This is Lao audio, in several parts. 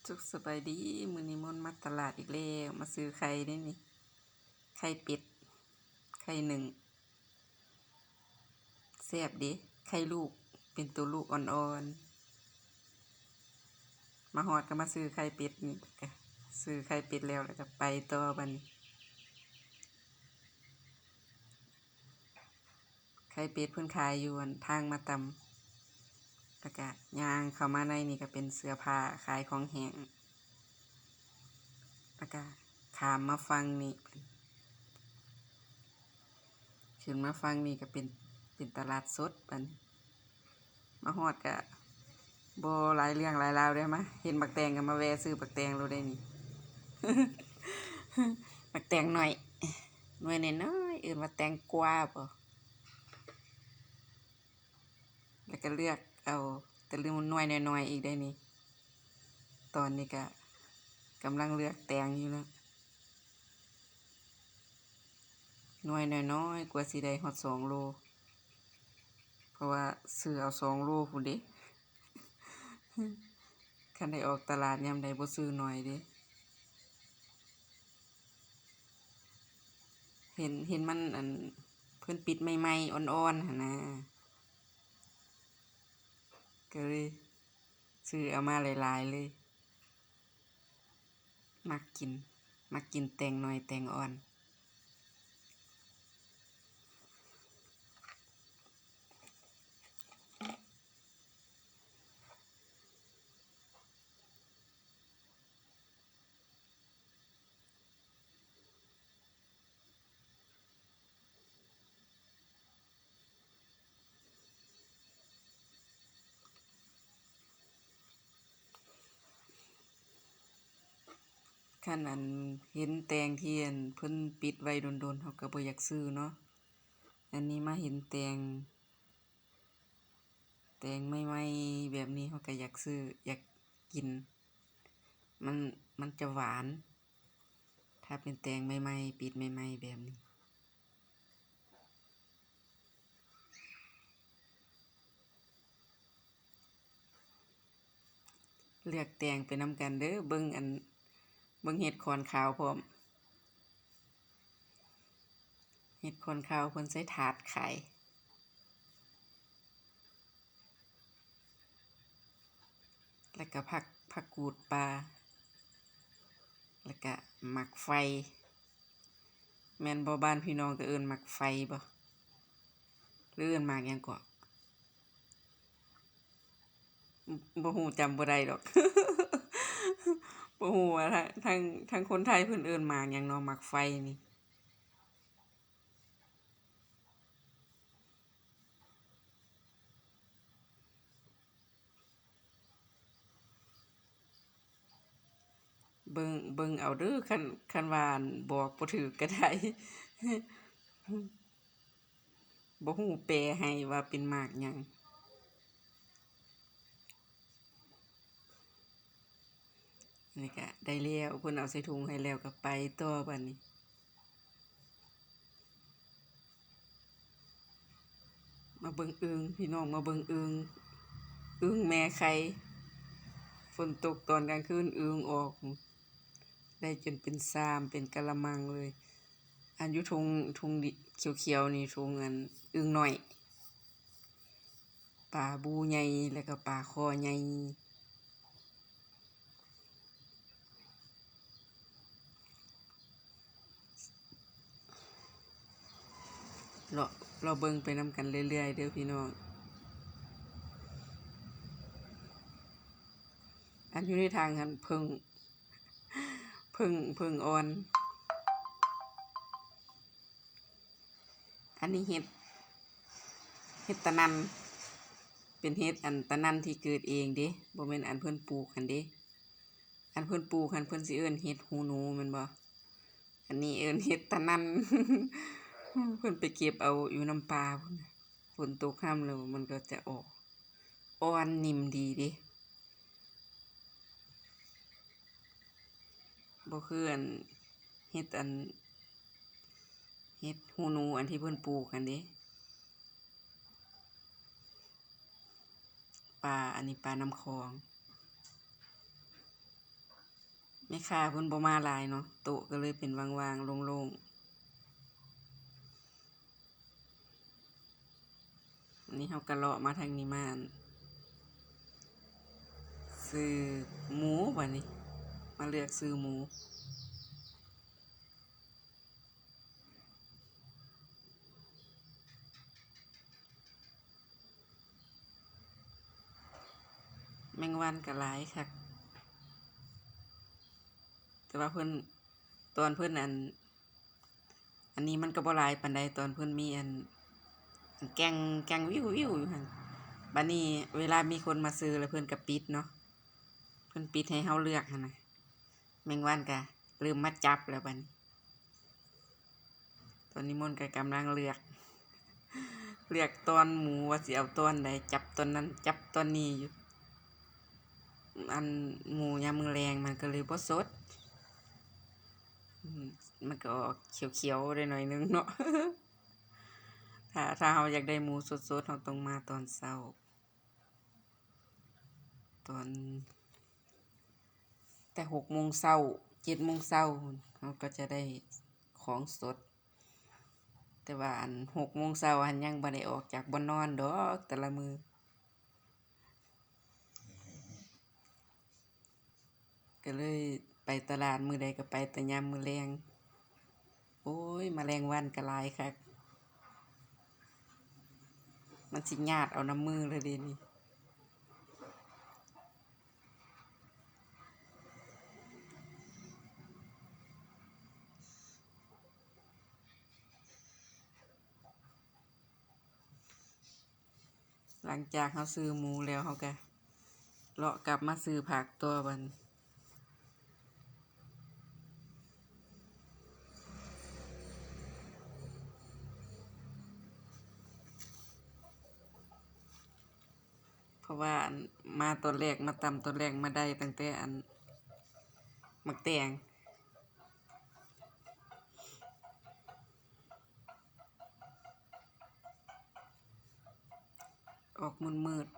ສຸກສະບາຍດີ, ມື້ນີ້ມົນມາຕະຫຼາດອີກແລ້ວ, ມາຊື້ໄຂ່ເດ້ນີ້, ໄຂ່ເປັດ, ໄຂ່ໜຶ້ງ, ແຊບເດ້, ໄຂ່ລູກ, ເປັນໂຕລູກອ່ອນໆ. ມາຮອດກໍມາຊື້ໄຂ່ເປັດນີ້, ກະຊື້ໄຂ່ເປັດແລ້ວ ແລ້ວກໍໄປຕໍ່ບາດນີ້. ໄຂ່ເປັດເພິ່ນຂາຍຢູ່ ອັນ ທາງມາຕ່ຳ, ແລ້ວກະຍ່າງເຂົ້າມາໃນນີ້ກໍເປັນເສື້ອຜ້າ ຂາຍຂອງແຫ້ງ, ແລ້ວກະຂ້າມມາຝັ່ງນີ້, ຂຶ້ນມາຝັ່ງນີ້ກໍເປັນ ເປັນຕະຫຼາດສົດ. ບາດນີ້ມາຮອດກະບໍ່ຫຼາຍເລື່ອງຫຼາຍລາວເດ້, ມາເຫັນບັກແຕງກໍມາແວ່ຊື້ບັກແຕງໂລດເດ້ນີ້, ບັກແຕງນ້ອຍ ໜ່ວຍນ້ອຍໆ ເອີ້ນວ່າແຕງກວາບໍ? ແລ້ວກໍເລືອກເອົາ ແຕ່ລືມໜ່ວຍນ້ອຍໆອີກເດ້ນີ້. ຕອນນີ້ກໍກຳລັງເລືອກແຕງຢູ່ເນາະ, ໜ່ວຍນ້ອຍໆ ກວ່າຊິໄດ້ຮອດສອງໂລ, ເພາະວ່າຊື້ເອົາສອງໂລພຸ້ນເດ້. ຄັນໄດ້ອອກຕະຫຼາດຍາມໃດບໍ່ຊື້ໜ່ອຍເດ້. ເຫັນ ເຫັນມັນ ອັນ ເພິ່ນປິດໃໝ່ໆ ອ່ອນໆ ຫັ້ນນະ, ກໍເລີຍຊື້ເອົາມາຫຼາຍໆ ເລີຍ. ມັກກິນ ມັກກິນແຕງນ້ອຍແຕງອ່ອນ. ຄັນ ອັນ ເຫັນແຕງທີ່ ອັນ ເພິ່ນປິດໄວ້ດົນໆ ເຮົາກໍບໍ່ຢາກຊື້ເນາະ. ອັນນີ້ມາເຫັນແຕງ ແຕງໃໝ່ໆ ແບບນີ້ ເຮົາກໍຢາກຊື້ ຢາກກິນ, ມັນ ມັນຈະຫວານ ຖ້າເປັນແຕງໃໝ່ໆ ປິດໃໝ່ໆ ແບບນີ້. ເລືອກແຕງໄປນຳກັນເດີ້, ເບິ່ງ ອັນ ເບິ່ງເຫັດຂອນຂາວພ້ອມ, ເຫັດຂອນຂາວເພິ່ນໃສ່ຖາດຂາຍ, ແລ້ວກໍຜັກ ຜັກກູດປ່າ, ແລ້ວກໍໝາກໄຟ. ແມ່ນບໍ່? ບ້ານພີ່ນ້ອງກໍເອີ້ນໝາກໄຟບໍ່ ຫຼືເອີ້ນໝາກຫຍັງເກາະ? ບໍ່ ບໍ່ຮູ້, ຈຳບໍ່ໄດ້ດອກ. ບໍ່ຮູ້ວ່າທາງ ທາງ ທາງຄົນໄທເພິ່ນເອີ້ນໝາກຫຍັງເນາະ, ໝາກໄຟນີ້. ເບິ່ງ ເບິ່ງເອົາເດີ້, ຄັນ ຄັນວ່າ ອັນ ບອກບໍ່ຖືກກໍໄດ້, ບໍ່ຮູ້ແປໃຫ້ວ່າເປັນໝາກຫຍັງ. ນີ້ກະໄດ້ແລ້ວ, ເພິ່ນເອົາໃສ່ຖົງໃຫ້ແລ້ວກໍໄປຕໍ່ບາດນີ້. ມາເບິ່ງອຶ່ງ ພີ່ນ້ອງ, ມາເບິ່ງອຶ່ງ, ອຶ່ງແມ່ໄຂ່. ຝົນຕົກຕອນກາງຄືນ ອຶ່ງອອກ ໄດ້ຈົນເປັນຊາມ ເປັນກະລະມັງເລີຍ. ອັນຢູ່ທົ່ງ ທົ່ງຂຽວໆນີ້ ທົ່ງ ອັນ ອຶ່ງນ້ອຍ, ປາບູໃຫຍ່ ແລ້ວກໍປາຄໍໃຫຍ່. ເລາະ ເລາະເບິ່ງໄປນຳກັນເລື້ອຍໆເດີ້ພີ່ນ້ອງ. ອັນຢູ່ໃນຖັງຫັ້ນ ເຜິ້ງ ເຜິ້ງ ເຜິ້ງອ່ອນ. ອັນນີ້ເຫັດ ເຫັດຕະນັນ, ເປັນເຫັດອັນຕະນັນທີ່ເກີດເອງເດ້, ບໍ່ແມ່ນອັນເພິ່ນປູກຫັ້ນເດ້. ອັນເພິ່ນປູກຫັ້ນ ເພິ່ນຊິເອີ້ນເຫັດຫູໜູແມ່ນບໍ່? ອັນນີ້ເອີ້ນເຫັດຕະນັນ. ເພິ່ນໄປເກັບເອົາຢູ່ນຳປ່າພຸ້ນ, ຝົນຕົກຮຳແລ້ວມັນກໍຈະອອກ, ອ່ອນ ໜິ່ມດີເດ້. ບໍ່ຄືອັນ ເຫັດອັນ ເຫັດຫູໜູອັນທີ່ເພິ່ນປູກຫັ້ນເດ້. ປາ ອັນນີ້ປານ້ຳຂອງ. ແມ່ຄ້າເພິ່ນບໍ່ມາຫຼາຍເນາະ ໂຕະກໍເລີຍເປັນວ່າງໆ ໂລ່ງໆ. ອັນນີ້ເຮົາກໍເລາະມາທາງນີ້ ມາອັນ ຊື້ໝູ ບາດນີ້ ມາເລືອກຊື້ໝູ. ແມງວັນກໍຫຼາຍຄັກ ແຕ່ວ່າເພິ່ນ ຕອນເພິ່ນ ອັນ ອັນນີ້ມັນກໍບໍ່ຫຼາຍປານໃດ ຕອນເພິ່ນມີ ອັນ ອັນແກ່ງ ແກ່ງວິວໆຢູ່ຫັ້ນ. ບາດນີ້ເວລາມີຄົນມາຊື້ແລ້ວ ເພິ່ນກໍປິດເນາະ ເພິ່ນປິດໃຫ້ເຮົາເລືອກຫັ້ນນະ ແມງວັນກໍເລີ່ມມາຈັບແລ້ວບາດນີ້. ຕອນນີ້ມົນກໍກຳລັງເລືອກ ເລືອກຕອນໝູວ່າຊິເອົາຕອນໃດ ຈັບຕອນນັ້ນ ຈັບຕອນນີ້ຢູ່. ອັນໝູຍາມມື້ແລງມັນກໍເລີຍບໍ່ສົດ ອືມ ມັນກໍອອກຂຽວໆໄດ້ໜ້ອຍໜຶ່ງເນາະ. ຖ້າ ຖ້າເຮົາຢາກໄດ້ໝູສົດໆ ເຮົາຕ້ອງມາຕອນເຊົ້າ ຕອນ ແຕ່ຫົກໂມງເຊົ້າ ເຈັດໂມງເຊົ້າ ເຮົາກໍຈະໄດ້ຂອງສົດ. ແຕ່ວ່າອັນຫົກໂມງເຊົ້າຫັ້ນ ຍັງບໍ່ໄດ້ອອກຈາກບ່ອນນອນດອກ ແຕ່ລະມື້ ກໍເລີຍໄປຕະຫຼາດ ມື້ໃດກໍໄປແຕ່ຍາມມື້ແລງ. ໂອ້ຍ ມະແລງວັນກໍຫຼາຍຄັກ ມັນຊິຍາດເອົານຳມືເລີຍເດນີ້. ຫຼັງຈາກເຮົາຊື້ໝູແລ້ວ ເຮົາກະເລາະກັບມາຊື້ຜັກຕໍ່ບັດນີ້ ເພາະວ່າ ອັນ ມາຕອນແລກ ມາຕຳຕອນແລກ ມາໄດ້ຕັ້ງແຕ່ ອັນ ໝາກແຕງ. ອອກມືດໆ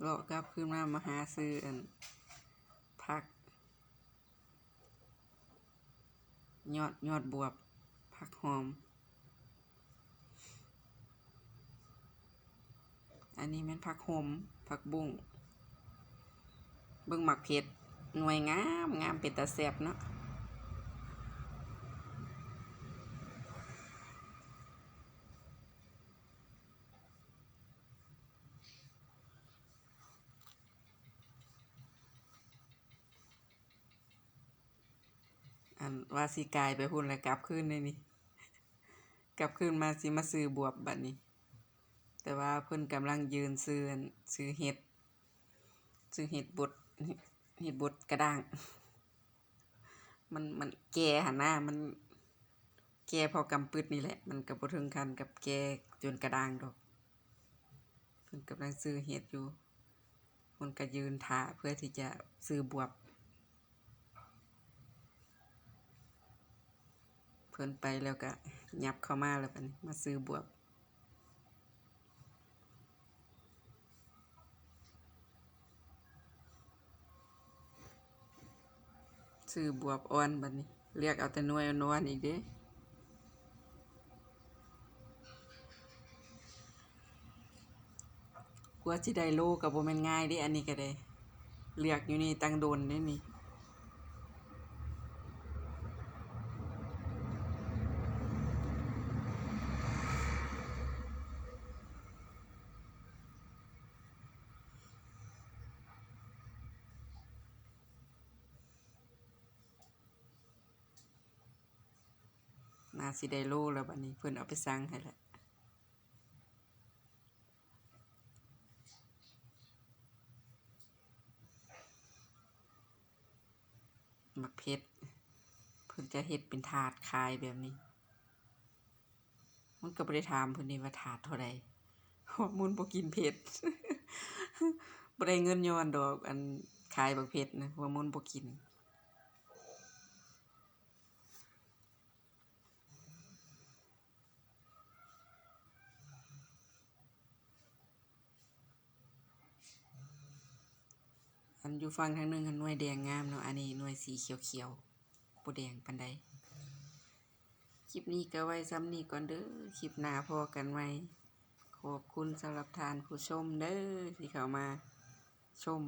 ເລາະກັບຄືນມາ ມາຫາຊື້ ອັນ ຜັກ ຍອດ ຍອດບວບ ຜັກຫອມ. ອັນນີ້ແມ່ນຜັກຫົ່ມ ຜັກບຸ້ງ. ເບິ່ງໝາກເຜັດ ໜ່ວຍງາມໆ ເປັນຕາແຊບເນາະ. ອັນວ່າຊິກາຍໄປພຸ້ນ ແລ້ວກັບຄືນເດນີ້ ກັບຄືນມາ ຊິມາຊື້ບວບບັດນີ້. ແຕ່ວ່າເພິ່ນກຳລັງຢືນຊື້ ອັນ ຊື້ເຫັດ ຊື້ເຫັດບົດ ເຫັດບົດກະດ້າງ. ມັນ ມັນແກ່ຫັ້ນນາ ມັນແກ່ພໍກຳປຶດນີ້ແຫຼະ ມັນກໍບໍ່ເຖິງຂັ້ນກັບແກ່ຈົນກະດ້າງດອກ. ເພິ່ນກຳລັງຊື້ເຫັດຢູ່ ເພິ່ນກໍຢືນຖ້າເພື່ອທີ່ຈະຊື້ບວບ. ເພິ່ນໄປແລ້ວກະຫຍັບເຂົ້າມາແລ້ວ ບັດນີ້ມາຊື້ບວບ. ຊື້ບວບອ່ອນບັດນີ້ ເລືອກເອົາແຕ່ໜ່ວຍອ່ອນໆອີກເດ້. ກວ່າຊິໄດ້ໂລກໍບໍ່ແມ່ນງ່າຍເດ້ ອັນນີ້ກໍໄດ້ ເລືອກຢູ່ນີ້ຕັ້ງດົນເດ້ນີ້. ໜ້າຊິໄດ້ໂລແລ້ວບັດນີ້ ເພິ່ນເອົາໄປຊັ່ງໃຫ້ແລ້ວ. ໝາກເຜັດ ເພິ່ນຈະເຮັດເປັນຖາດຂາຍແບບນີ້. ມັນກໍບໍ່ໄດ້ຖາມເພິ່ນເດ້ວ່າຖາດເທົ່າໃດ ເພາະວ່າມັນບໍ່ກິນເຜັດ ບໍ່ໄດ້ເງິນຍ້ອນດອກ ອັນຂາຍບັກເຜັດນະ ເພາະວ່າມັນບໍ່ກິນ. ຢູ່ຝັ່ງທາງໜຶ່ງຫັ້ນໜ່ວຍແດງງາມເນາະ ອັນນີ້ໜ່ວຍສີຂຽວໆ ບໍ່ແດງປານໃດ. ຄລິບນີ້ກໍໄວ້ສ່ຳນີ້ກ່ອນເດີ ຄລິບໜ້າພໍ້ກັນໃໝ່. ຂອບຄຸນສຳລັບທ່ານຜູ້ຊົມເດີ ທີ່ເຂົ້າມາຊົມ.